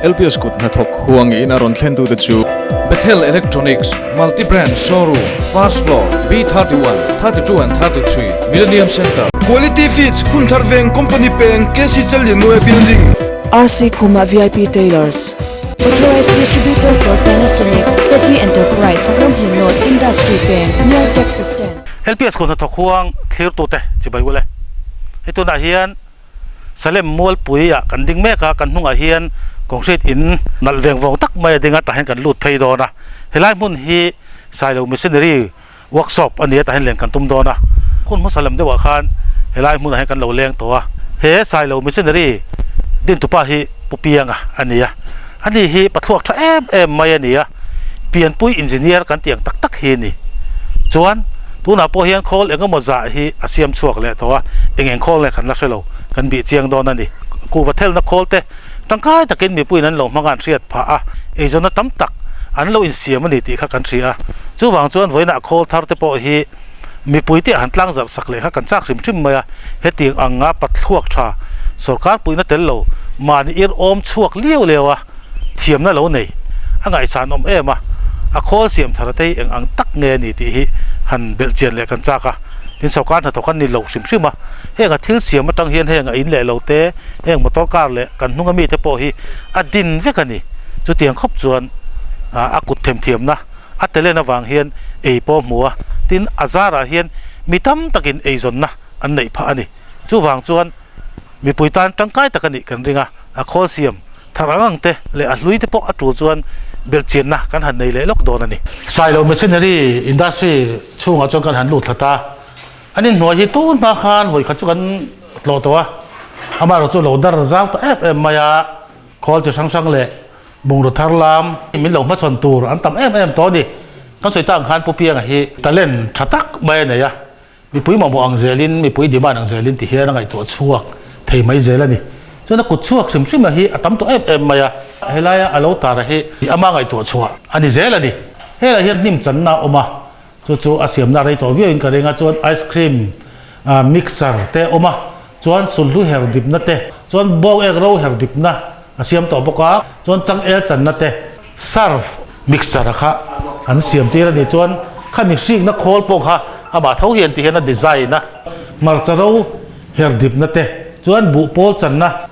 LPS kut hnathawk huangin a rawn thlentute chu. Bethel Electronics, Multi Brand Showroom, First Floor, B31, 32 and 33, Millennium Centre. Quality Feeds, Hunthar Veng, Company Peng, KC Challianue Building. RC Khuma VIP Tailors, Authorized Distributor for Panasonic, Teddy Enterprise, Ramhlun North, Industry Peng, near Taxi Stand. LPS kut hnathawk huang thlirtute chibai ule. Hei tunah hian Salem Mualpui ah kan ding mek a, kan hnungah hian concrete in nalh veng vawng tak mai a ding a, tah hian kan lut phei dawn a. Helai hmun hi Sailo Missionary Workshop a ni a, tah hian len kan tum dawn a. Hun hmasa lam deuhah khan helai hmunah hian kan lo leng tawh a. He Sailo Missionary dintupa hi Pu Pianga a ni a, ani hi pathluak tha em em mai a ni a, pianpui engineer kan tih ang tak tak hi a ni. Chuan tunah pawh hian khawl eng emaw zah hi a siam chhuak leh tawh a, eng eng khawl nge kan la hre lo, kan bih chiang dawn a ni. Kuhva thelna khawl te tangkai takin mipuiin an lo hmang a an hriat phah a, eizawnna tam tak an lo insiam a ni tih kha kan hria a. Chuvang chuan vawiinah khawl thar te pawh hi mipui te han tlang zarh sak leh kha kan chak hrim hrim mai a, hetiang anga pathluak tha sorkar puihna tel lo mahni ir awm chhuak liau liau a, thiamna lo nei a ngaihsan awm em a, a khawl siam thar te hi eng ang tak nge a ni tih hi han belh chian leh kan chak a, tin sorkar hnathawk an ni lo hrim hrim a, heng a thil siam atang hian heng a in leh lo te, heng motor car leh kan hnunga mite pawh hi a din vek a ni, chutiang khawp chuan a kut themthiamna a talent avang hian ei pawh a hmu a, tin a zarah hian mi tam takin eizawnna an neih phah a ni, chuvang chuan mipui tan tangkai tak a nih kan ring a, a khawl siam thar ang ang te leh a hlui te pawh a tul chuan belhchianna kan han nei leh lawk dawn a ni. Sailo Machinery Industry chhungah chuan kan han lut thla ta. An inhnuai hi tun hma khan vawi khat chu kan tlawh tawh a, amaherawh chu lo dar zau ta em em mai a, khawl chi hrang hrang leh bungraw thar lam min lo hmachhawn tur an tam em em tawh a ni. Kan sawi tak ang khan Pu Pianga hi talent tha tak mai a nei a, Mipui mamawh ang zelin, mipui demand ang zelin ti hian a ngaihtuah chhuak thei mai zel a ni. Chuan a kut chhuak hrim hrim a hi a tam tawh em em mai a, helaia a lo tar a hi ama ngaihtuah chhuah a ni zel a ni. Helaiah hian hnim channa a awm a, chu chu a siamna rei tawh viauin ka ring a, chuan ice cream mixer te a awm a, chuan sulhlu her dipna te, chuan bawng ek ro her dipna a siam tawh bawk a, chuan changel channa te, surf mixture a kha an siam tir a nih chuan khami hrikna khawl pawh kha amah tho hian ti hian a design a, hmarcha ro her dipna te chuan buh pawl channa,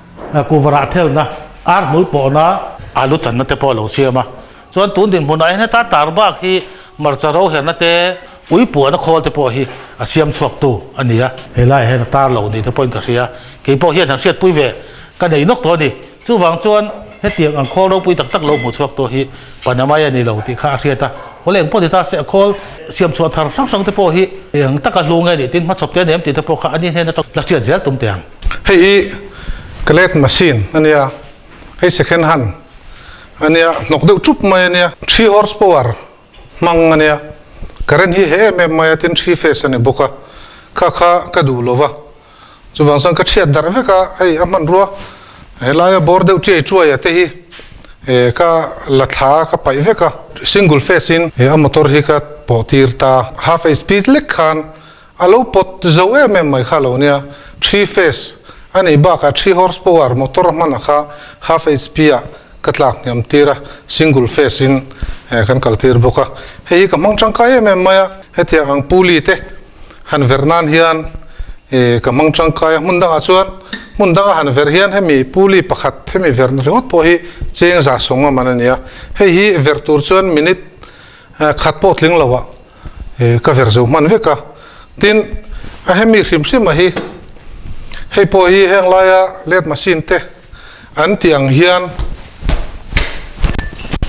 kuhva rah thelna, ar hmul pawhna, alu channa te pawh a lo siam a, chuan tun dinhmunah hian heta tar bak hi hmarcha ro herna te, ui puahna khawl te pawh hi a siam chhuak tu a ni a, helaiah hian a tar lo ni te pawhin ka hria, keipawh hian han hriatpui ve ka nei nawk tawh a ni. Chuvang chuan hetiang ang khawl ropui tak tak lo hmu chhuak tawh hi Panamai a ni lo tih kha a hriat a, Awle eng pawh ti ta se a khawl siam chhuah thar hrang hrang te pawh hi eng taka hlu nge nih tin hmachhawp te a ni em tih te pawh kha a ni hnen atang la hriat zel tum teh ang. Hei hi Kallet machine a nia, hei second hand a nia, hnawk deuh chup mai a nia, three horse power hmang a nia, current hi he em em mai a tin three phase a ni bawk a, kha kha ka duh lo va. Chuvang chuan ka thiat darh vek a, hei a hmanrua helaia bawr deuh chiai chuai a te hi ka la thla ka paih vek a. Single phase in a motor hi ka pawh tir ta, half HP lek khan a lo pawt zo em em mai kha lo nia, three phase a nih bakah three horse power motor hman a kha half HP ah ka tlak hniam tir a, single phase in kan kal tir bawk a, hei hi ka hmang tangkai em em mai a, hetiang ang pulley te han verh nan hian ih ka hmang tangkai a, hmun dangah chuan hmun danga han verh hian hemi pulley pakhat hemi verhna ringawt pawh hi cheng za sawng a man a ni a, hei hi verh tur chuan minute khat pawh tling lo ah ih ka verh zo hman vek a, tin a hemi hrim hrim a hi hei pawh hi heng laia let machine te an tih ang hian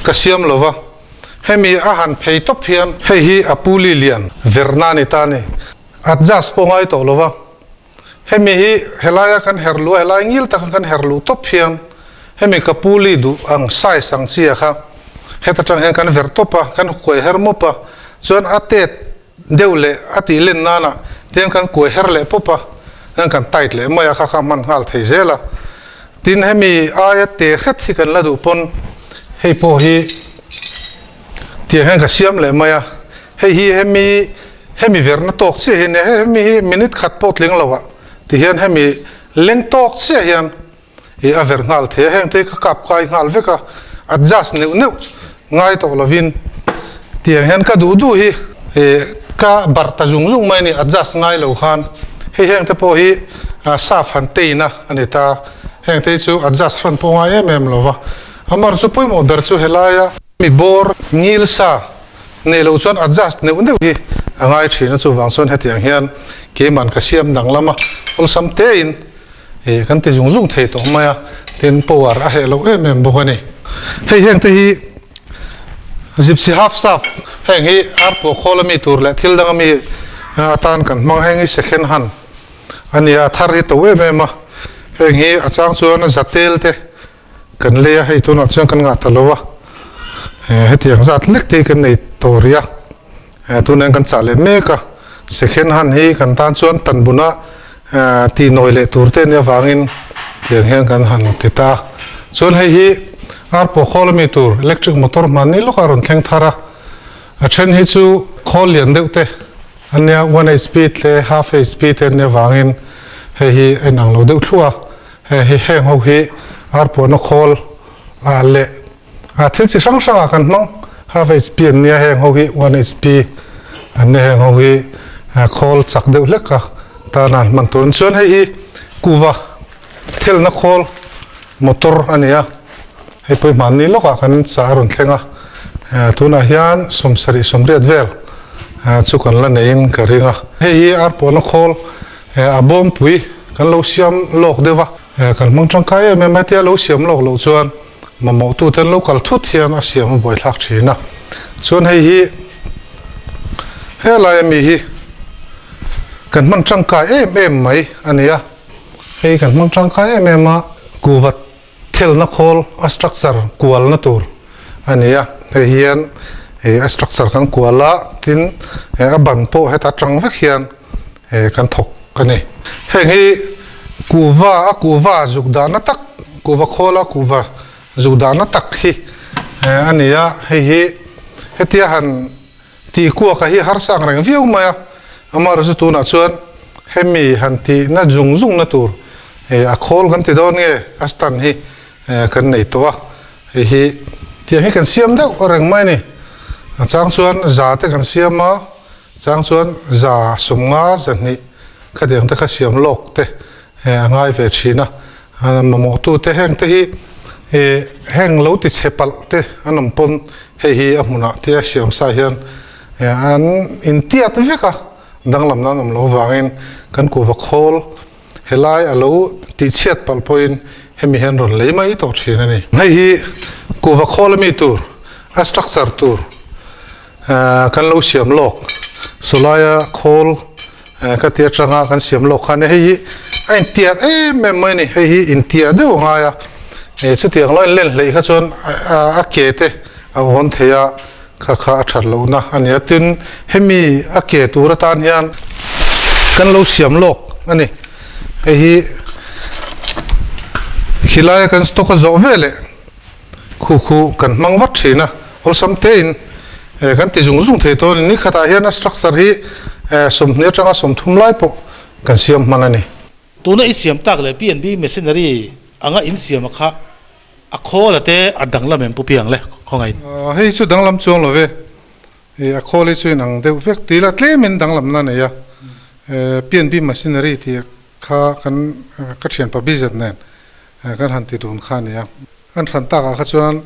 ka siam lo va. Hemi a han phei tawp hian hei hi a puli lian verna a ni ta a ni. Adjust pawh ngai tawh lo va. Hemi hi helaia kan her luh a, helai ngil taka kan her luh tawp hian hemi ka puli duh ang size ang chi a kha heta tang hian kan verh tawp a, kan kuai her mawp a, chuan a tet deuh leh a tih len nana tian kan kuai her leh pawp a, chuan kan tight leh mai a, kha kha hman nghal thei zel a. Tin hemi aia te hret hi kan la duh pawn hei pawh hi tiang hian ka siam leh mai a, hei hi hemi hemi verna tawk chiah hi a nia, hemi hi minute khat pawh tling lo ah ti hian hemi leng tawk chiah hian. ih a verh nghal thei a, heng te hi ka kap kai nghal vek a, adjust neuh neuh ngai tawh lovin tiang hian ka duh duh hi ih ka barh ta zung zung mai a ni, adjust ngai lo khan hei heng te pawh hi saf han tein a a ni ta, heng te hi chu adjust hran pawh ngai em em lo va, amar chu pawimawh ber chu helaia mi bawr ngil sa Nei lo chuan adjust neuh neuh hi a ngai thin a, chuvang chuan hetiang hian keiman ka siam danglam a, awlsam tein ih kan ti zung zung thei tawh mai a, tin power a heh loh em em bawk a ni. Hei heng te hi gypsy half staff heng hi ar pawh khawl ami tur leh thil dang ami atan kan hmang, heng hi second hand a ni a, thar hi to em em a, heng hi a chang chuan a zatel te Kan lei a, hei tunah chuan kan ngah ta lo a, hetiang zat lek te hi kan nei tawh rih a, tunah hian kan chah leh mek a, second hand hi kan tan chuan tan buna tih nawi leh tur te nia vangin tiang hian kan han ti ta a, chuan hei hi ar pawh khawl ami tur electric motor hmanni lawkah a rawn thleng thar a, a then hi chu khawl lian deuh te ania one hp te half hp te ania vangin hei hi a inang lo deuh thluah a. Hei hi heng ho hi arpuahna khawl ah leh thil chi hrang hrang ah kan hmang half hp an nia heng ho hi 1 hp an nia heng ho hi khawl chak deuh hlek a tan an hman tur chuan hei hi kuva thelna khawl motor a ni a hei pawh hi hmanni lawk ah kan chah a rawn thleng a tunah hian sawmsarih sawmriat vel chu kan la neiin ka ring a hei hi arpuahna khawl A bawmpui kan lo siam lawk deuh a, kan hmang tangkai em em a, hetia lo siam lawk loh chuan mamawhtu ten lo kal thut hian a siam a buaithlak thin a. Chuan hei hi helai ami hi kan hman tangkai em em mai a ni a, hei kan hmang tangkai em em a, kuva Thelna khawl a structure kualna tur a ni a, hei hian a structure kan kual a, tin a ban pawh heta tang vek hian kan thawk a ni. Heng hi kuhva a kuhva zuk dahna tak, kuhva khawl a kuhva zuk dahna tak hi a ni a, hei hi hetia han Tih kuaka hi harsa ang reng viau mai a, amaherawhchu tunah chuan hemi han tihna zung zungna tur a khawl kan ti dawn nge a stand hi kan nei tawh a, hei hi tiang hi kan siam deuh reng mai a ni. A chang chuan za te kan siam a, chang chuan za sawmnga zahnih khatiang te kha siam lawk te a ngai ve thin a, mamawhtute heng te hi heng lo ti chhe palh te an awm pawn hei hi a hmunah te a siam sa hian an intiat vek a, danglam nan awm lo vangin kan kuhva khawl helai a lo tihchhiat palh pawhin hemi hian rawn lei mai tawh thin a ni. Hei hi kuhva khawl ami tur a structure tur kan lo siam lawk sawlaia khawl ka ti atanga kan siam lawk khan hei hi a intiat em em mai a ni hei hi intiah deuh a ngai a chutiang lo a inlen hleih kha chuan a ke te a awn thei a kha kha a that lohna a ni a tin hemi a ke tur atan hian kan lo siam lawk a ni hei hi khilai a kan stock a zawh veleh. Khu khu kan hmang vat thin a, awlsam tein kan ti zung zung thei tawh a ni. Ni khatah hian a structure hi 20 atanga 30 lai pawh kan siam hman a ni. Tuna i siam tak leh PNB machinery anga in siam a kha a khawl a te a danglam em pu piang le khawngaih. Hei chu danglam chuang lo ve, a khawl hi chu inang deuh vek ti ila tlemin danglamna a nei a, PNB machinery tih kha kan ka thianpa bizet nen kan han ti dun kha a ni a. An hran takah kha chuan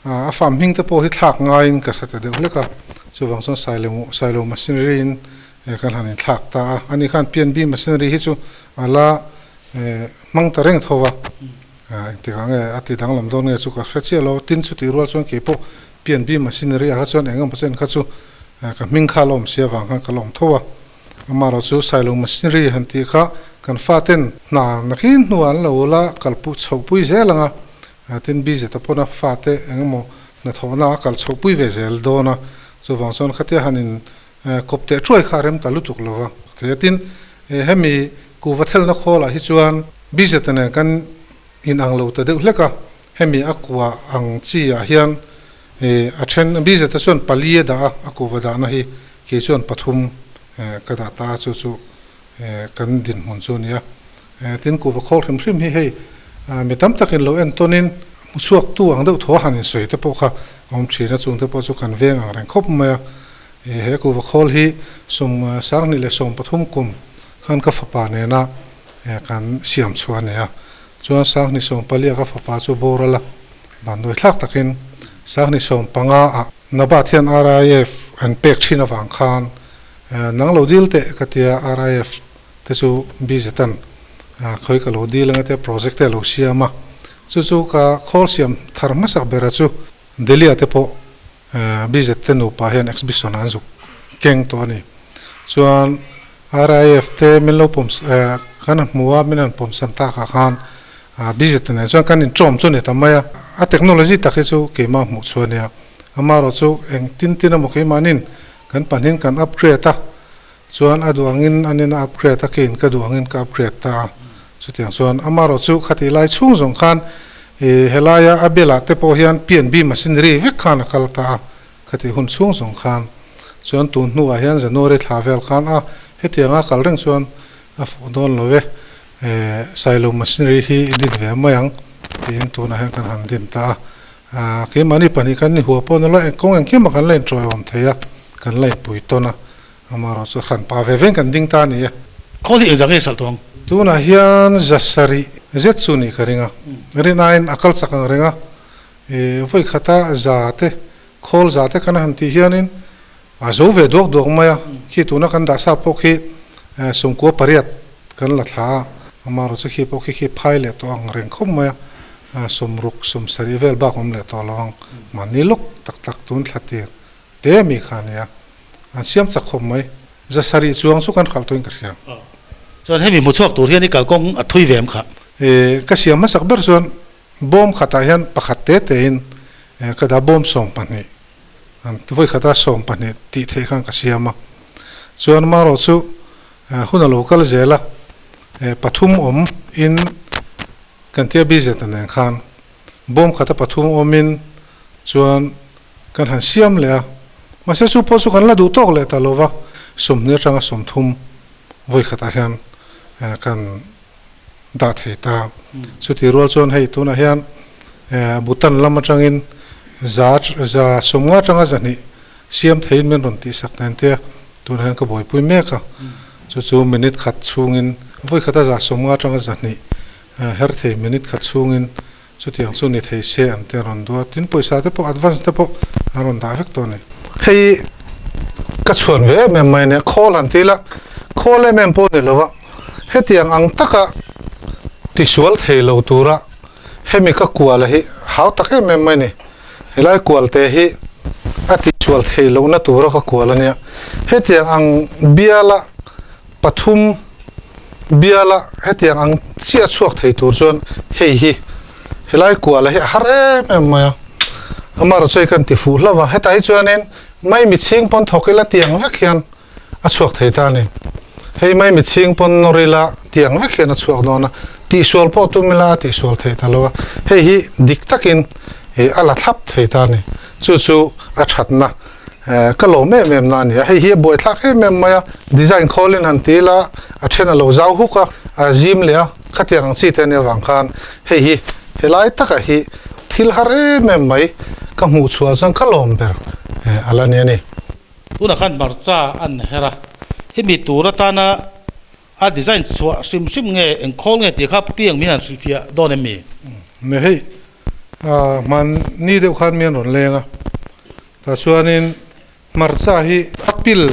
a farm hming te pawh hi thlak ngaiin ka hre ta deuh hlek a, chuvang chuan Sailo Sailo Machinery in kan han inthlak ta a. Ani khan PNB Machinery hi chu a la hmang ta reng tho a, engtikah nge a ti danglam dawn nge chu ka hre chiah lo. Tin chutih rual chuan kei pawh PNB Machinery ah kha chuan eng emaw chen kha chu ka hming kha a la awm si avang khan ka la awm tho a. Amaherawh chu Sailo Machinery han tih kha kan faten hna nakin hnuah an lo la kalpui chhohpui zel ang a, tin BZ a pawn a fate eng emaw hnathawhna a kal chhohpui ve zel dawn a, chuvang chuan khatia han in kawp teh thuai kha a rem ta lutuk lo va. Tin, hemi kuhva thelna khawlah hi chuan BZ nen kan inang lo ta deuh hlek a, hemi a kua ang chi ah hian a then BZ a chuan pali a dah a, a kuhva dahna hi Kei chuan pathum ka dah ta a, chu chu kan dinhmun chu a ni a. Tin, kuhva khawl hrim hrim hi hei Mi tam takin lo entawnin hmuchhuaktu ang deuh thaw han insawi te pawh kha a awm thin a, chung te pawh chu kan veng ang reng khawp mai a. He kuhva khawl hi 2013 kum khan ka fapa nena kan siam chhuah a ni a, chuan 2014 ah ka fapa chu boral a, vanduai thlak takin 2015 ah Nabat hian RIF an pek thin avang khan nang lo dil teh ka tia RIF te chu BZ-an khawi ka lo dil anga tia project te a lo siam a, chu chu ka khawl siam thar hmasak bera chu Delhi-ah te pawh BZ te nupa hian exhibition an zuk keng tawh a ni. Chuan RIF te min lo pawm kan hmu a, min han pawmsan takah khan BZ te nen chuan kan inṭawm chu a ni ta mai a. A technology tak hi chu keimah hmuh chhuah a nia. Amaherawhchu eng tin tin emaw keimahnin kan pahnihin kan upgrade a, chuan a duh angin an in a upgrade a, keiin ka duh angin ka upgrade ta a. Chutiang chuan amaherawhchu khatih lai chhung zawng khan ih helaia a bialah te pawh hian PNB machinery vek khan a kal ta a, khatih hun chhung zawng khan. Chuan tun hnuah hian January thla vel khan a hetianga kal reng chuan a fuh dawn lo e, Sailo machinery hi i din ve mai ang tiin tunah hian kan han din ta a. Keimahni pahnih kan ni hua pawh nula kawng engkim a kan la inṭawihawm thei a, kan la inpui tawn a. Amaherawh chu hran pa ve veng kan ding ta a ni e. Khawl hi engzah nge salh tawh ang? Tunah hian zasarih zet chu nih ka ring a, rinaiin a kal chak ang reng a, vawi khata za te, khawl za te kan han tih hianin a zo ve duak duak mai a, khi tuna kan dah sa pawh khi 98 kan la thla a, amaherawh chu khi pawh khi khi phai leh tawh ang reng khawp mai a, 60, 70 vel bak awm leh tawh lo ang, mahni lawk tak tak tun thla tir te mi kha a nia. An siam chak khawp mai. 700 chuang chu kan khalh tawhin ka hria. Chuan hemi hmu chhuak tur hian i kalkawng a thui ve em kha? Ka siam hmasak ber chuan bawm khatah hian pakhat te tein ka dah bawm 12 an vawi khata 12 tih theih khan ka siam a. Chuan marawh chu hun a lo kal zel a, pathum awm in kan tia bizet nen khan bawm khata pathum awm in chuan Kan han siam leh a, mahse chu pawh chu kan la duh tawk leh ta lo va, 20 atanga 30 vawi khatah hian kan dah thei ta. Chuti rual chuan hei tunah hian Bhutan lam atangin za za 50 atanga 200 siam theiin min rawn tihsak ta entia tunah hian ka buaipui mek a, chu chu minute khat chhungin vawi khata za 50 atanga 200 her thei minute khat chhungin Chutiang chu ni thei se an te rawn duh a, tin pawisa te pawh advance te pawh an rawn dah vek tawh a ni. Hei ka chhuan ve em em mai a nia, khawl han ti ila, khawl em em pawh ni lo va, hetiang ang taka tisual thei lo tura hemi ka kual a hi hau tak em em mai a ni. Helai kual te hi a tisual thei lohna tura ka kual a nia. Hetiang ang biala pathum biala hetiang ang chiah chhuak thei tur chuan hei hi helai kuala hi a har em em mai a, amaherawh chu hei kan ti fuh hlauh a, hetah hi chuanin maimi chhing pawn thawk ila tiang vek hian a chhuak thei ta a ni. Hei maimi chhing pawn nawr ila tiang vek hian a chhuak dawn a, tihsual pawh tum ila a tihsual thei ta lo a, hei hi dik takin a la thlap thei ta a ni, chu chu a thatna. Ka lawm em em na a ni a, hei hi a buaithlak em em mai a, design khawlin han ti ila a then a lo zau huk a, a zim leh a, khatiang ang chi te a nih avang khan hei hi helai takah hi thil har em em mai ka hmuh chhuah chuan ka lawm ber a la ni a ni. Tunah khan hmarcha an her a, hemi tur atana a design chhuah hrim hrim nge eng khawl nge tih kha piang min han hrilhfiah dawn em mi? Ne hei hmanni deuh khan mi an rawn leng a, tah chuanin hmarcha hi a pil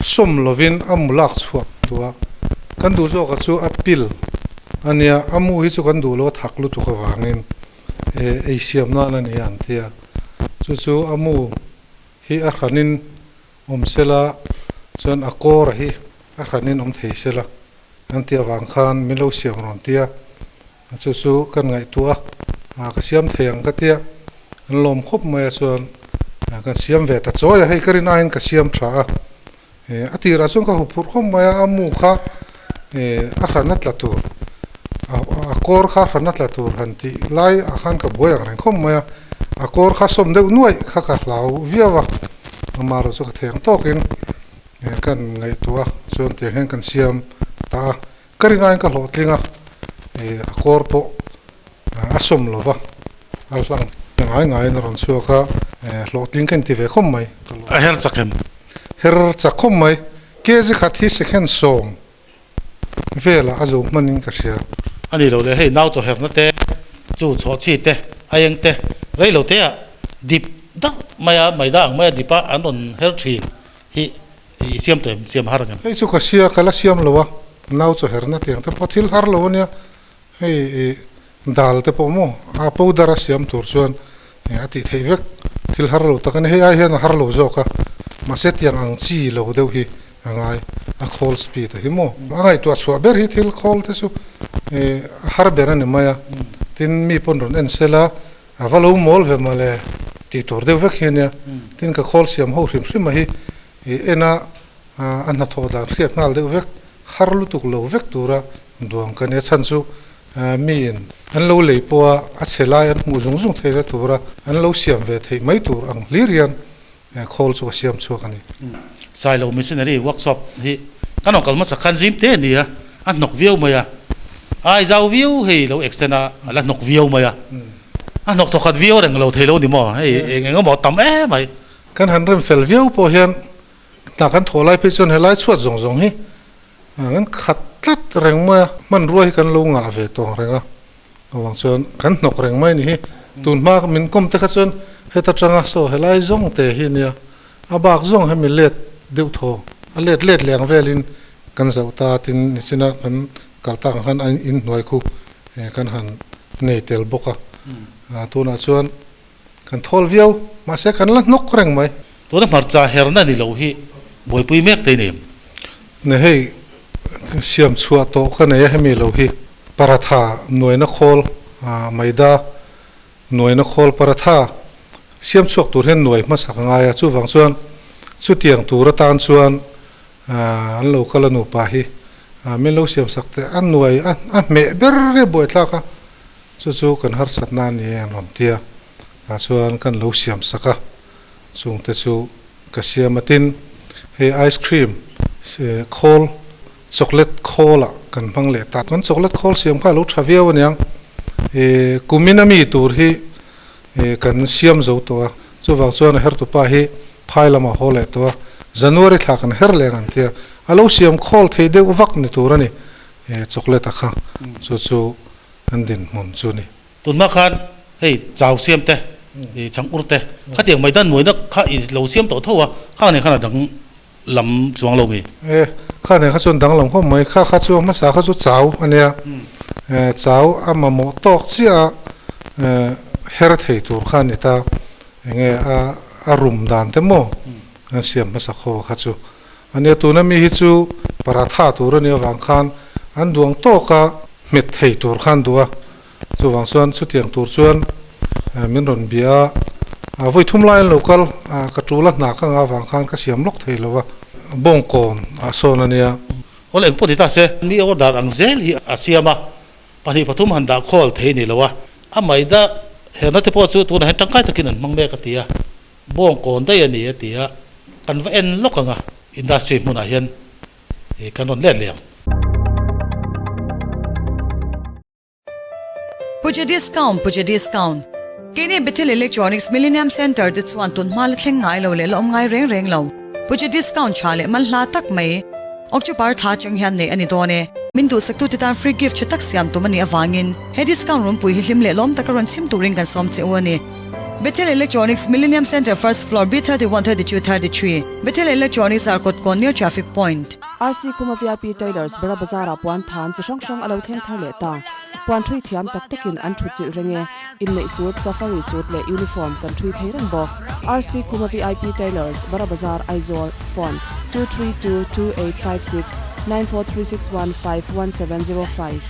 sawm lovin a mu lak chhuak duh a, kan duh zawkah chu a pil a nia, a mu hi chu kan duh lo a thak lutuk avangin ei siam nan a ni a an ti a, chu chu a mu hi a hranin awm sela chuan a kawr hi a hranin awm thei sela an tih avang khan min lo siam rawn ti a, chu chu kan ngaihtuah a, ka siam thei ang ka tia, an lawm khawp mai a chuan kan siam ve ta chawi a, hei ka rin aiin ka siam tha a, a tirah chuan ka huphurh khawp mai a, a mu kha a hran a tla tur a kawr kha a hran a tla tur han tih lai ah khan ka buai ang reng khawp mai a, a kawr kha sawm deuh nuaih kha ka hlau viau a, amaherawh chu ka theng tawkin kan ngaihtuah a chuan tiang hian kan siam ta a, ka rin aiin ka hlawhtling a, a kawr pawh. A sawm lo va, a hlang ngai ngaiin a rawn chhuak a, hlawhtling ka inti ve khawp mai. A her chak em? Her chak khawp mai. Kg khat hi second sawm velah a zo hmanin ka hria. A ni lo le, hei nau chaw herna te, chu chhuah chi te, a eng te, rei lo te ah dip deuh mai a, maida ang mai a dip a an rawn her thin hi i siam tawh em? Siam har ang em? Hei chu ka sia, ka la siam lo a, nau chaw herna tiang te pawh thil har lo a nia, Hei i dal te pawh maw a powder a siam tur chuan a tih theih vek thil har lo tak a ni. Hei ai hian a har lo zawk a, mahse tiang ang chi lo deuh hi a ngai a khawl speed a hi maw. A ngaihtuah chhuah ber hi thil khawl te chu a har ber a ni mai a, tin mi pawn rawn en sel a, a va lo mawl ve mawle tih tur deuh vek hi a nia. Tin ka khawl siam ho hrim hrim a hi i en a, a hnathawh dan hriat nghal deuh vek, har lutuk lo vek tura Duang ka nia chhan chu miin an lo lei pawha a chhe lai an hmuh zung zung theihna tura an lo siam ve theih mai tur ang hlir hian khawl chu ka siam chhuak a ni. Sailo Missionary Workshop hi kan rawn kal hmasa khan zim te a ni a, a hnawk viau mai a, ai zau viau hei lo extend a, a la hnawk viau mai a, a hnawk thawkhat viau reng lo thei lo ni maw, hei eng eng emaw tam em mai. Kan han rem fel viau pawh hian hna kan thawh lai phei chuan helai chhuat zawng zawng hi Kan khat tlat reng mai a, hmanrua hi kan lo ngah ve tawng reng a, avang chuan kan hnawk reng mai a ni hi. Tun hma min kawm te kha chuan heta tanga saw helai zawng te hi a nia, a bak zawng hemi let deuh thaw, a let let leh ang velin kan zoh ta tin nichina kan kal tak ang khan a inhnuai khu kan han nei tel bawk a, tunah chuan kan thawl viau, mahse kan la hnawk reng mai. Tuna hmarcha herna ni lo hi buaipui mek te nem. Ne hei siam chhuah tawh ka nei a hemi lo hi paratha nuaina khawl maida nuaina khawl paratha siam chhuak tur hian nuai hmasa ka ngai a chuvang chuan chutiang tur atan chuan an lo kal a nupa hi min lo siam sak teh a nuai a hmeh ber ria buaithlak a. Chu chu kan harsatna a ni e an rawn ti a, tah chuan kan lo siam sak a, chungte chu ka siam a tin hei ice cream khawl chocolate khawl ah kan hmang leh ta, kan chocolate khawl siam kha a lo tha viau aniang ih kumin a mi tur hi ih kan siam zo tawh a, chuvang chuan a hertupa hi phai lamah haw leh tawh a, January thla kan her leh ang an ti a, a lo siam khawl thei deuh vak ni tur a ni chocolate a kha chu chu. An dinhmun chu ni. Tunhma khan hei chau siam te, i chhang ur te, khatiang mai dan muaina kha i lo siam tawh tho a, khang nen khan a dang lam chuang lo mi? E, kha nen kha chuan dang lam khawp mai, kha kha chu hmasa kha chu chau a nia, e, chau a mamawh tawk chiah a, e, her thei tur kha a ni ta, enge a a rum dan te maw an siam hmasa khaw kha chu A nia, tuna mi hi chu paratha tur a nih avang khan an duang tawk a, hmet thei tur khan duh a, chuvang chuan chutiang tur chuan min rawn bia a, vawi thum lai an lo kal a, ka tul a hna ka ngah avang khan ka siam lawk thei lo a, bawngkawn ah sawn a nia. Awl eng pawh ni ta se, mi order ang zel hi a siam a, pahnih pathum han dah khawl thei ni lo a, a maida herna te pawh chu tunah hian tangkai takin an hmang mek a ti a. Bawngkawn daih a ni a ti a, kan va en lawk ang a, industry hmunah hian kan rawn let leh ang. Puja Discount Puja Discount Keini Bethel Electronics Millennium Centre te chuan tun hma la thleng ngai lo leh la awm ngai reng reng lo. Puja Discount tha leh man hla tak mai October thla atang hian neih a ni dawn e. Min duhsaktute tan free gift tha tak siam tum a nih avangin he discount runpui hi hlim leh lawm taka rawn chhim turin kan sawm che u a ni. Bethel Electronics, Millennium Centre First Floor, B31 32 33, Bethel Electronics Zarkawt Kawn near Traffic Point. RC Khuma VIP Tailors Bara Bazar-ah puan than chi hrang hrang a lo thleng thar leh ta. Puan thui thiam tak takin an thut chilh reng e. Inneih suit, safari suit leh uniform kan thui thei reng bawk. RC Khuma VIP Tailors, Bara Bazar, Aizawl, Phone, 232 2856 94361 51705.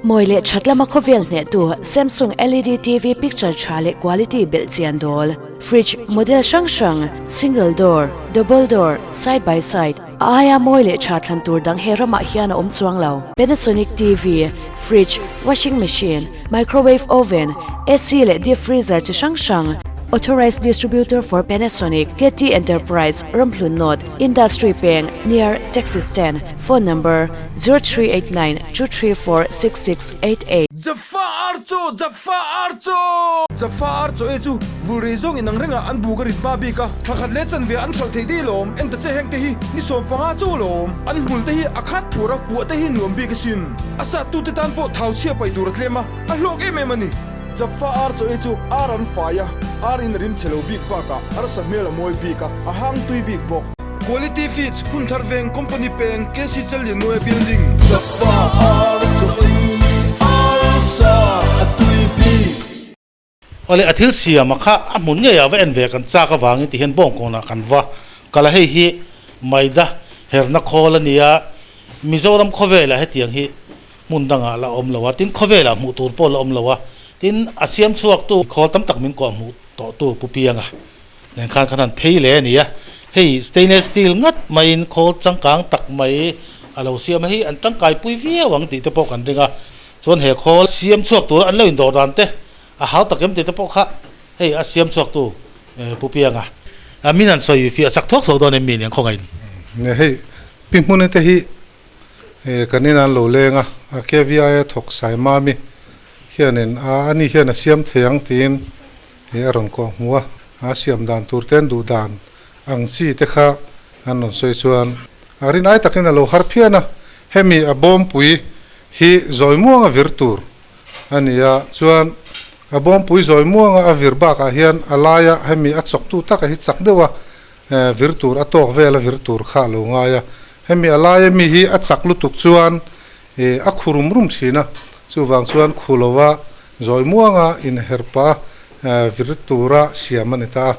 Mawi leh that lama khawvel hnehtu Samsung LED TV picture tha leh quality belh chian dawl, fridge model hrang hrang, single door, double door, side by side, a aia mawi leh tha thlan tur dang he ramah hian a awm chuang lo. Panasonic TV, fridge, washing machine, microwave oven, AC leh deep freezer chi hrang hrang. Authorized Distributor for Panasonic, KT Enterprise, Ramhlun North, Industry Peng, near Taxi Stand, Phone number, 0389 234 6688. Jaffa Archaw! Jaffa Archaw! Jaffa Archaw e chu vul rei zawng in ang rengah an buk a rit hma bik a, thla khat leh chanve an hralh thei daih lawm, en ta che heng te hi ni 15 chauh alawm, an hmul te hi a khat phur a, puah te hi nuam bik asin. A sat tu te tan pawh thau chhia paih tur a tlem a, a hlawk em em a ni. Jaffa Archaw e chu ar an fai a, ar in a rim chhe lo bik bakah arsa hmel a mawi bik a, a hang tui bik bawk. Quality Feeds, Hunthar Veng, Company Peng, KC Challianmuaia Building. Jaffa Archaw ei arsa a tui bik. Awle a thil siam a kha a hmun ngei ah va en ve kan chak avangin ti hian bawngkawnah kan va kal a, hei hi Maida herna khawl a nia, Mizoram khawvelah hetiang hi hmun dangah la awm lo a, tin khawvelah hmuh tur pawh la awm lo a, tin a siam chhuaktu khawl tam tak min kawh hmuh tawhtu Pu Pianga nen khan khan han phei leh a ni a, hei stainless steel ngat maiin khawl changkang tak mai a lo siam a, hei an tangkaipui viau ang tih te pawh kan ring a, chuan he khawl siam chhuak tura an lo indawr dan te A hau tak em tih te pawh kha hei a siam chhuak tu Pu Pianga min han sawi fiah sak thuak thuak dawn em mi nen khawngaih in. Nge hei Pi Hmuni te hi kan in an lo leng a, a KVI a thawk sai mami hianin a ani hian a siam thei ang tiin a rawn kawh hmu a, a siam dan tur te an duh dan ang chi te kha an rawn sawi chuan a rinai takin a lo har phian a, hemi a bawmpui hi zawi muanga vir tur a ni a, chuan a bawmpui zawi muanga a vir bakah hian a laia hemi a chawktu taka hi chak deuh a, vir tur a tawk vel a vir tur kha a lo ngai a, hemi a laia mi hi a chak lutuk chuan a khu rum rum thin a, chuvang chuan khu lova zawi muanga inher pah a vir tura siam a ni ta a,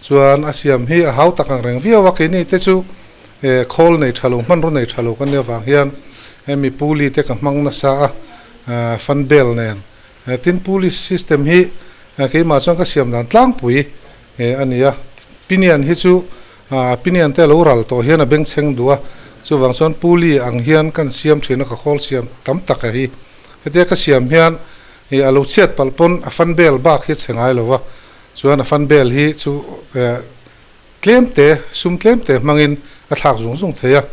chuan a siam hi a hau tak ang reng viau a, keini te chu khawl nei tha lo hmanraw nei tha lo kan nih avang hian hemi puli te ka hmang nasa a. Fan bel nen tin police system hi keimah chuan ka siam dan tlangpui a ni a, pinion hi chu pinion te a lo ral tawh hian a bengchheng duh a, chuvang chuan pulley ang hian kan siam thin a ka khawl siam tam tak a hi, hetia ka siam hian a lo chhiat palh pawn a fan bel bak hi a chhe ngai lo va, chuan a fan bel hi chu tlem te sum tlem te hmangin a thlak zung zung thei a,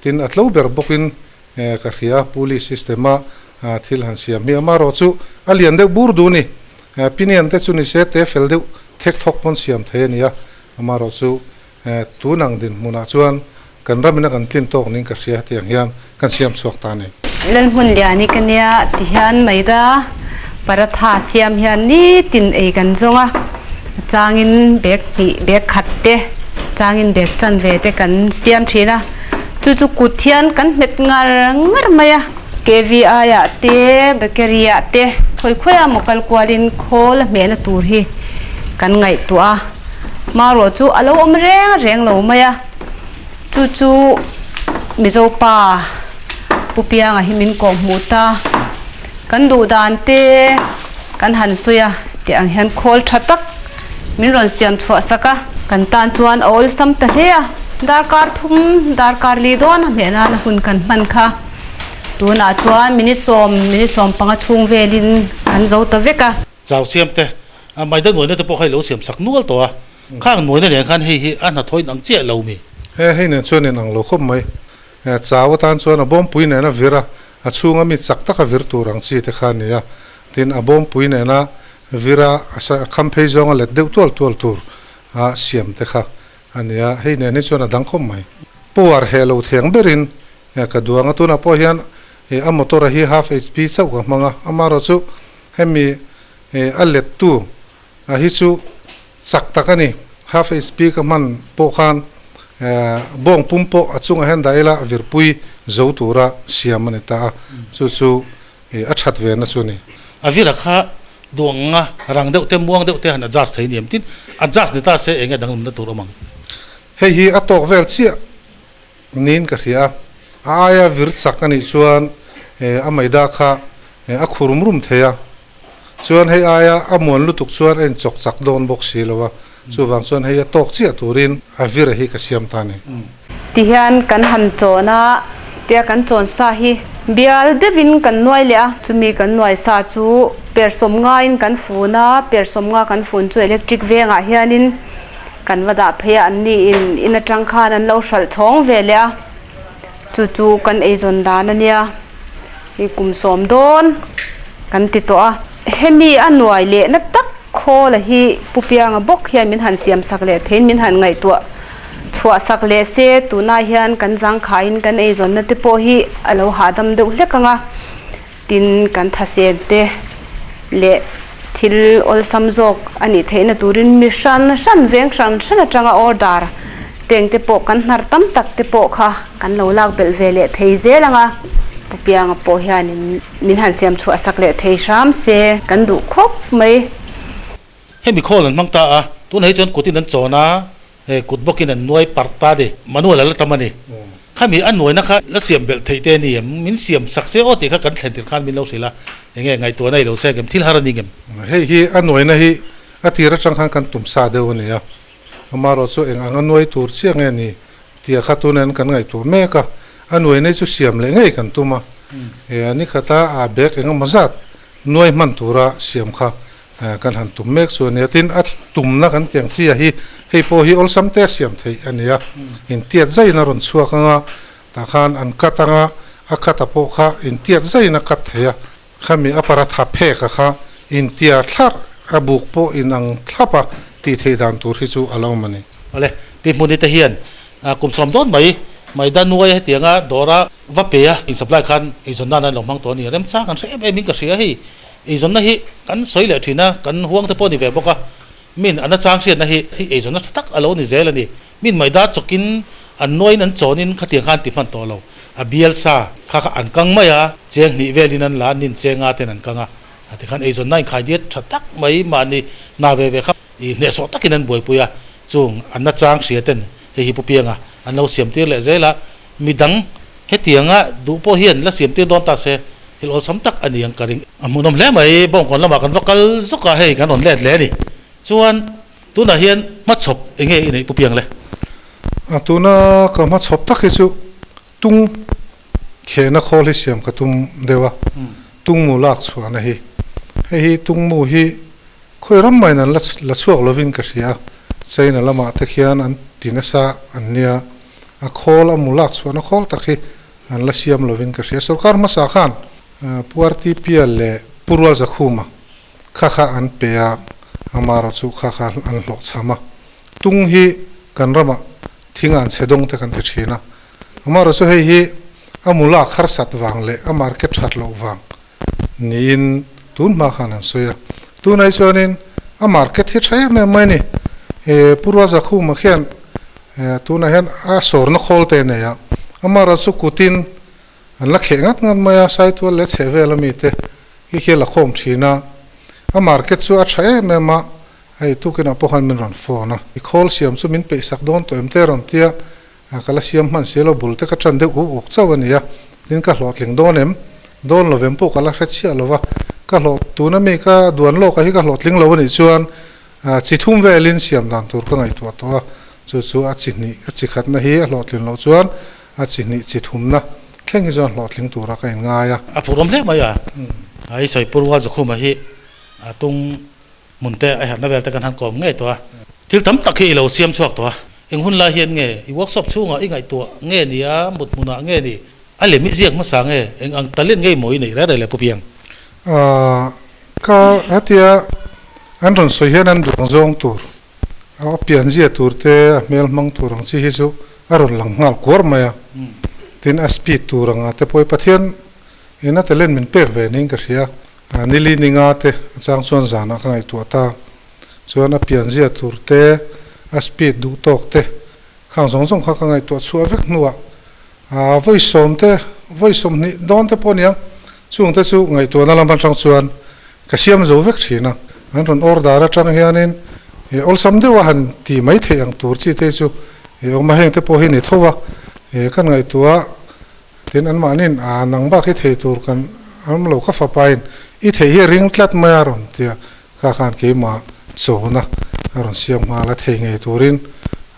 tin a tlo ber bawkin Ka hria, pulley system a thil han siam hi amarawh chu a lian deuh bur duh a ni. Pinion te chu ni se te fel deuh thek thawk pawn siam thei a ni a, amarawh chu tun ang dinhmunah chuan kan ramina kan tlin tawk niin ka hria hetiang hian kan siam chhuak ta a ni. Lalhmun lian hi ka nia ti hian maida paratha siam hian nitin ei kan zawng a, changin bag hnih bag khat te changin bag chanve te kan siam thin a. Chu chu kut hian kan hmet ngar ngar mai a, KVI ah te, bakery ah te, khawi khawi a maw kal kualin khawl a hmehna tur hi kan ngaihtuah a, marawh chu a lo awm reng reng lo mai a, chu chu Mizo pa Pu Pianga hi min kawh hmuh ta, kan duh dan te kan han sawi a tih ang hian khawl tha tak min rawn siam chhuah sak a, kan tan chuan a awlsam ta hle a, darkar thum darkar li dawn a hmeh nana hun kan hman kha tunah chuan minute sawm minute sawm panga chhung velin kan zo ta vek a. Chau siam te, a maida nuaina te pawh kha i lo siam sak nual tawh a, khang nuaina nen khan hei hi a hnathawh in ang chiah lo mi? He hei nen chuan in ang lo khawp mai, chau atan chuan a bawmpui nen a vir a, a chhunga mi chak taka vir tur ang chi te kha a ni a, tin a bawmpui nena Vira a kham phei zawnga let deuh tual tual tur a siam te kha a ni a, hei nen hi chuan a dang khawp mai. Power heh lo theng berin ka duang a, tunah pawh hian a motor a hi half HP chauh ka hmang a, amaherawhchu hemi a let tu a hi chu chak tak a ni, half HP ka hman pawh khan bawng pum pawh a chungah hian dah ila virpui zo tura siam a ni ta a, chu chu a that ve na chu ni. A vira kha duang a rang deuh te muang deuh te han adjust thei ni em? Tin, adjust ni ta se eng nge danglamna tur awm ang? Hei hi a tawk vel chiah niin ka hria a, a aia vir chak a nih chuan a maida kha a khu rum rum thei a, chuan hei aia a muan lutuk chuan a inchawk chak dawn bawk si lo a, chuvang chuan hei a tawk chiah turin a vira hi ka siam ta a ni. Tihian kan han chawn a, tia kan chawn sa hi bial deuhin kan nuai leh a, chumi kan nuai sa chu Per sawmnga in kan fun a, per sawmnga kan fun chu electric vengah hianin kan va dah phei a, an ni in in atang khan an lo hralh chhawng ve leh a, chu chu kan eizawn dan a nia, hei kum sawm dawn kan ti tawh a. Hemi a nuai leh na tak khawl a hi Pu Pianga bawk hian min han siam sak leh theiin min han ngaihtuah chhuah sak leh se, tunah hian kan zangkhaiin kan eizawnna te pawh hi a lo hahdam deuh hlek ang a. Tin, kan thasen te leh thil awlsam zawk a nih theihna turin mi hran hran, veng hran hran atanga order teng te pawh kan hnar tam tak te pawh kha kan lo lak belh ve leh thei zel ang a. Pu Pianga pawh hianin min han siam chhuah sak leh thei hram se kan duh khawp mai. Hemi khawl an hmang ta a, tunah hi chuan kutin an chawn a, He kut bawkin an nuai parh ta ni. Manuel a la tam a ni. Khami a nuaina kha la siam belh theih te a ni em? Min siam sak se aw tih kha kan thlen tir khan min lo hrilh a. Enge ngaihtuahna i lo sek em? Thil har a ni ngem? Hei hi a nuaina hi a tir atang khan kan tum sa deuh a ni a. Amaherawh chu eng anga nuai tur chiah nge ni tia kha tunin kan ngaihtuah mek a. A nuaina hi chu siam leh ngei kan tum a. He a ni khata a bag engemaw zat nuai hman tura siam kha Kan han tum mek chu a nia. Tin, a tumna kan tiang chi a hi, hei pawh hi awlsam te a siam theih a nia. Intiat zaiin a rawn chhuak ang a, tah khan an cut ang a, a cut a pawh kha intiat zaiin a cut thei a. Khami a paratha phek a kha intia thlarh a buk pawh inang thlap a tih theih dan tur hi chu a lo awm a ni. Awle, ti hmun te hian kum sawm dawn mai Maida nuai hetianga dawra va pe a in supply khan eizawn nan an lo hmang tawh a ni. Remchang an hre em em in ka hria hei. Eizawnna hi kan sawi leh thin a, kan huang te pawh a ni ve bawk a, min a nachang hriatna hi thi eizawnna tha tak a lo ni zel a ni. Min maida chawkin an nuaiin an chawnin khatiang khan ti hman tawh lo. A bial sa kha kha an kang mai a, cheng hnih velin an la, nin chenga ten an kang a, tikhan eizawnna inkhai diat tha tak mai mahni hna ve ve kha i hnehsawh takin an buaipui a, chung an nachang hria ten hei hi Pu Pianga an lo siam tir leh zel a, midang hetianga duh pawh hian la siam tir dawn ta se. Thil awlsam tak a ni ang ka ring. A hmuhnawm hle mai, Bawngkawn lamah kan va kal zawk a, hei kan rawn let leh a ni. Chuan tunah hian hmachhawp eng nge i neih Pu Piang le? A tuna ka hmachhawp tak hi chu tung khehna khawl hi siam ka tum deuh a, tungmu lak chhuahna hi. Hei hi tungmu hi khawi ram maiin an la chhuak lovin ka hria a, China lamah te khian an ti nasa an nia, a khawl a mu lak chhuahna khawl tak hi An la siam lovin ka hria. Sorkar hmasa khan Pu RTPL leh Pu Rual Zakhuma kha kha an pe a, amaherawh chu kha kha an hlawhchham a. Tung hi kan ramah thing an chhe dawng te kan ti thin a. Amaherawh chu hei hi a mula kharsat vang leh a market that loh vang niin tun hma khan an sawi a. Tunah hi chuanin a market hi tha em em mai a ni. Pu Rual Zakhuma khian Tunah hian a sawrna khawl te a nei a, amaherawh chu kutin an la kheh ngat ngat mai a, Saitual leh chheh vel ami te hi khi a la khawm thin a, a market chu a tha em em a, hei tukinah pawh khan min rawn phone a, i khawl siam chu min peih sak dawn tawh em te a rawn ti a, ka la siam hman si lo, bul te ka tan deuh uk uk chauh a ni a, tin ka hlawhtling dawn em, dawn lo vem pawh ka la hre chiah lo va, ka hlawh tuna mi ka duan lawk ah hi ka hlawhtling lo a nih chuan Chi thum velin siam dan tur ka ngaihtuah tawh a, chu chu a chi hnih, a chi khatna hi a hlawhtlin loh chuan a chi hnih chi thumna thleng hi chuan hlawhtling tura ka inngai a. A phurawm hle mai a, i sawi Pu Rual Zakhuma hi a tung hmun te a herhna vel te kan han kawm ngei tawh a. Thil tam tak hi i lo siam chhuak tawh a, eng hun lai hian nge i workshop chhungah i ngaihtuah nge ni a, mut hmunah nge ni, a lem i ziak hmasa nge, eng ang talent ngei maw i neih reng reng le Pu Piang? Ka hetia an rawn sawi hian an duang zawng tur, a pianzia tur te, a hmel hmang tur ang chi hi chu a rawn lang nghal kuar mai a. Tin, a speed tur anga te pawh hi Pathian in a talent min pek ve niin ka hria. Nili ninga te a chang chuan zanah ka ngaihtuah ta. Chuan a pianzia tur te, a speed duh tawk te khang zawng zawng kha ka ngaihtuah chhuah vek hnuah Vawi sawm te, vawi sawmhnih dawn te pawh a ni ang. Chung te chu ngaihtuahna lam atang chuan ka siam zo vek thin a. An rawn order atang hianin awlsam deuha han ti mai theih ang tur chi te chu awm a, heng te pawh hi ni tho a. Kan ngaihtuah tin anmahniin a nang bak hi thei tur kan awm lo ka fapain i theih hi a ring tlat mai a rawn ti a. Kha khan keimah chona a rawn siam nghal a, thei ngei turin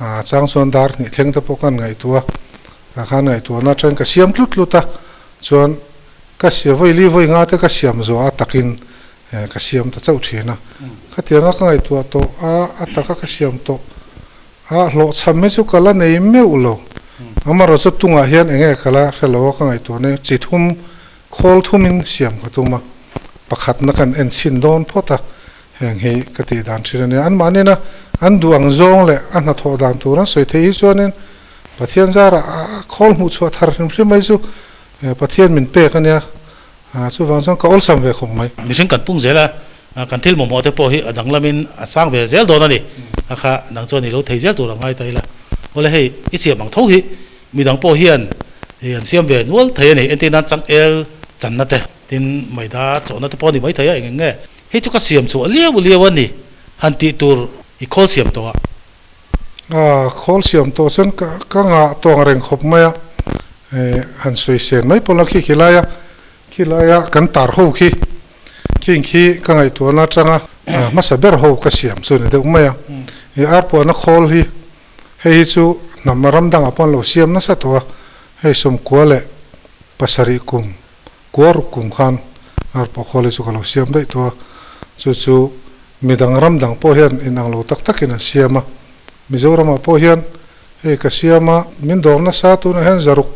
a chang chuan dar hnih thleng te pawh kan ngaihtuah a, tah khan ngaihtuahna atangin ka siam tlut tlut a, chuan ka sia vawi li vawi nga te ka siam zawh a takin ka siam ta chauh thin a. Khatianga ka ngaihtuah tawh a, a taka ka siam tawh a, hlawhchham hi chu ka la nei meuh lo. Amaherawhchu tungah hian eng nge ka la hre lo a ka ngaihtuah nia, chi thum khawl thumin siam ka tum a, pakhatna kan en chhin dawn phawt a, heng hi ka tih dan thin a nia. Anmahnina an duh ang zawng leh a hnathawh dan tur an sawi theih hi chuanin Pathian zarah a khawl hmuh chhuah thar hrim hrim mai chu Pathian min pek a nia, chuvang chuan ka awlsam ve khawp mai. Mihring kan pung zel a, kan thil mamawh te pawh hi a danglamin a sang ve zel dawn a ni. A kha dang chuan i lo thei zel tur a ngai ta ila. Awle hei i siam ang tho hi midang pawh hian an siam ve nual thei a ni. Entir nan changel channa te, tin maida chawhna te pawh a ni mai thei a, eng eng nge hei chu ka siam chhuah liau liau a ni han tih tur i khawl siam tawh a. A khawl siam tawh chuan ka ka ngah tawng reng khawp mai a, han sawi sen mai pawh la khi khilaia khilaia kan tar ho khi khing khi ka ngaihtuahna atanga hmasa ber ho ka siam chu ni deuh mai a, i arpuahna khawl hi hei hi chu hnam ram dangah pawh an lo siam nasa tawh a, hei sawmkua leh pasarih kum kua ruk kum khan arpuah khawl hi chu ka lo siam daih tawh a, chu chu Midang ram dang pawh hian inang lo tak takin an siam a, Mizoramah pawh hian hei ka siam a, min dawr nasa tunah hian zaruk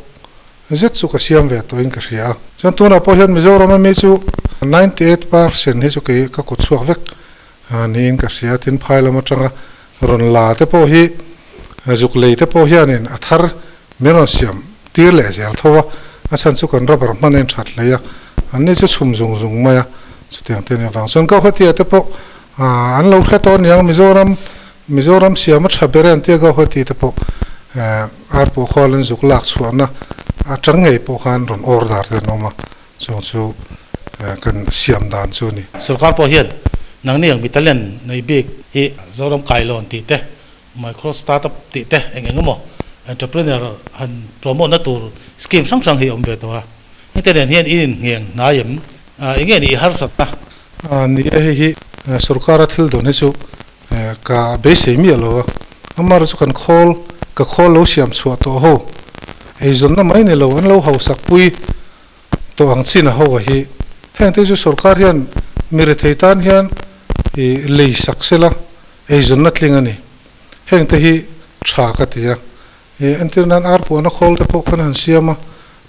zet chu ka siam ve tawhin ka hria a. Chuan tunah pawh hian Mizorama mi chu 98 percent hi chu kei ka kut chhuak vek niin ka hria, tin phai lam atanga rawn la te pawh hi zuk lei te pawh hianin a thar min rawn siam tir leh zel tho a, a chhan chu kan rubber hman a inthat hlei a, an ni chu chhum zung zung mai a, chutiang te nia vang chuan Gauhati-ah te pawh an lo hre tawh aniang Mizoram Mizoram siam a tha ber e an tia Gauhati te pawh ar pawh khual an zuk lak chhuahna atang ngei pawh khan rawn order te an awm a, chung chu kan siam dan chu a ni. Sorkar pawh hian nangni ang mi talent nei bik hi Zoram kailawn tih te Micro startup tih te eng eng emaw entrepreneur han promote na tur scheme hrang hrang hi a awm ve tawh a, hengte nen hian in inngeng hnai em? Eng nge nih i harsatna? Ni e, hei hi sorkara thil dawn hi chu ka beisei miah lo a, amaherawh chu kan khawl ka khawl lo siam chhuah tawh ho eizawnna mai ni lo an lo hausak pui tawh ang chin a ho a hi hengte chu sorkar hian mi rethei tan hian i lei sak sela Eizawnna tling a ni. Hengte hi tha ka ti a. I entir nan ar puahna khawl te pawh kan han siam a,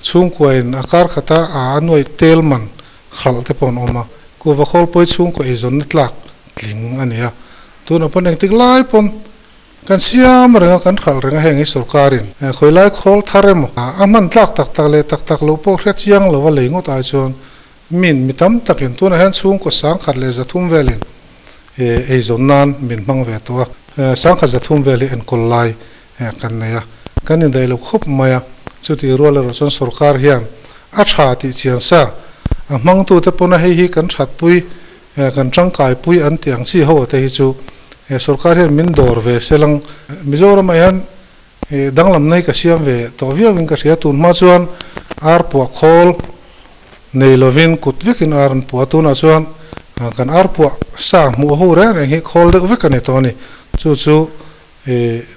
chhungkuain a kar khata a a nuaih tel man hralh te pawh an awm a. Kuhva khawl pawi chhungkua eizawnna tlak tling a ni a. Tunah pawn engtik lai pawn kan siam reng a, kan hralh reng a heng hi sorkarin khawi lai khawl thar emaw a hman tlak tak tak leh tak tak loh pawh hre chiang lo a lei ngawt ai chuan Min mi tam takin tunah hian chhungkaw sangkhat leh zathum velin eizawn nan min hmang ve tawh a, sangkhat zathum vel hi enkawl lai kan nei a, kan indaih lo khawp mai a, chutih rual erawh chuan sorkar hian a tha tih chian sa a hmangtute pawna hei hi kan thatpui kan tangkaipui an tih ang chi ho te hi chu sorkar hian min dawr ve selang. Mizoramah hian Danglam nei ka siam ve tawh viauin ka hria, tun hma chuan ar puah khawl nei lovin kut vekin ar an puah a, tunah chuan kan ar puah sa hmuh ho reng reng hi khawl deuh vek a ni tawh a ni, chu chu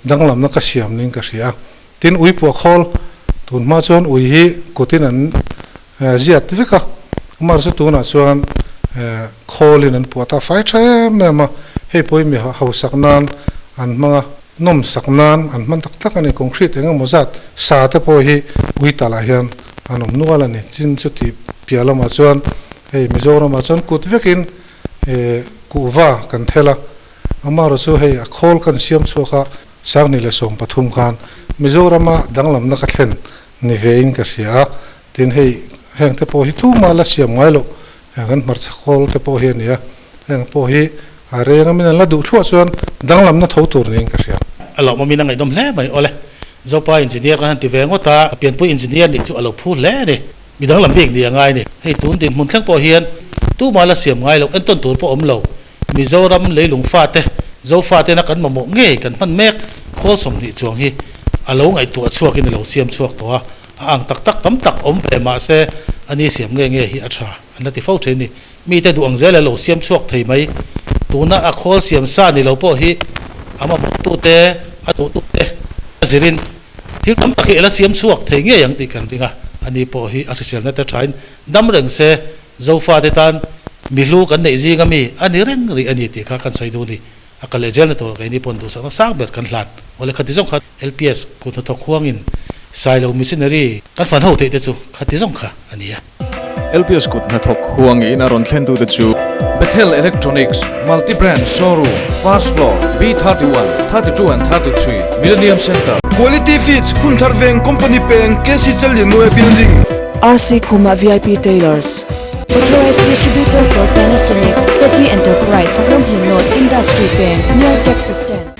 danglamna ka siam niin ka hria. Tin, ui puah khawl, tun hma chuan ui hi kutin an ziat vek a, amah chu tunah chuan khawlin an puah ta fai tha em em a, hei pawhin mi hausak nan an hmang a. Nawm sak nan an hman tak tak a ni. Concrete eng emaw zat sa te pawh hi Uital ah hian an awm nual a ni. Chin chuti piah lamah chuan hei Mizoramah chuan kut vekin kuhva kan thel a, amaherawh chu hei a khawl kan siam chhuak a, Sanghnih leh 13 khan Mizorama danglamna ka thlen ni vein ka hria a, tin hei heng te pawh hi tumah la siam ngai loh kan hmarcha khawl te pawh hi a ni a. Heng pawh hi a reng a min an la duh thluah chuan danglamna tho tur niin ka hria. A lawmawmin a ngaihdawm hle mai awle. Zopa engineer kan han ti ve ngawt a, a pianpui engineer nih chu a lo phu hle a ni. Mi danglam bik ni a ngai ni. Hei tun dinhmun thleng pawh hian tumah la siam ngai lo, entawn tur pawh awm lo. Mizoram leilung fate, Zofate na kan mamawh ngei kan hman mek khawl 20 chuang hi a lo ngaihtuah chhuakin a lo siam chhuak tawh a, a ang tak tak tam tak awm ve mahse a ni siam nge nge hi a tha an la ti fo thin ni. Mite duh ang zel a lo siam chhuak thei mai. Tuna a khawl siam sa ni lo pawh hi a mamawhtute, a duhtute a zirin thil tam tak hi a la siam chhuak thei ngei ang tih kan ring a. Ani pawh hi a hriselna te thain dam reng se, Zofate tan. Mi hlu kan neih zinga mi a ni reng rih a ni tih kha kan sawi duh a ni. A kal leh zel na tur keini pawn duhsakna sang ber kan hlan. Awle khati zawng kha LPS kut hnathawk huangin Sailo Missionary kan fan ho theih te chu khati zawng kha a ni a. LPS kut hnathawk huangin a rawn thlen tute chu. Bethel Electronics, Multi Brand Showroom, First Floor, B31, 32 and 33, Millennium Centre. Quality Feeds, Hunthar Veng Company Peng, KC Challiannuai Building. RC Khuma VIP Tailors. Authorized Distributor for Panasonic, Teddy Enterprise, Ramhlun North Industry Peng, near Taxi Stand.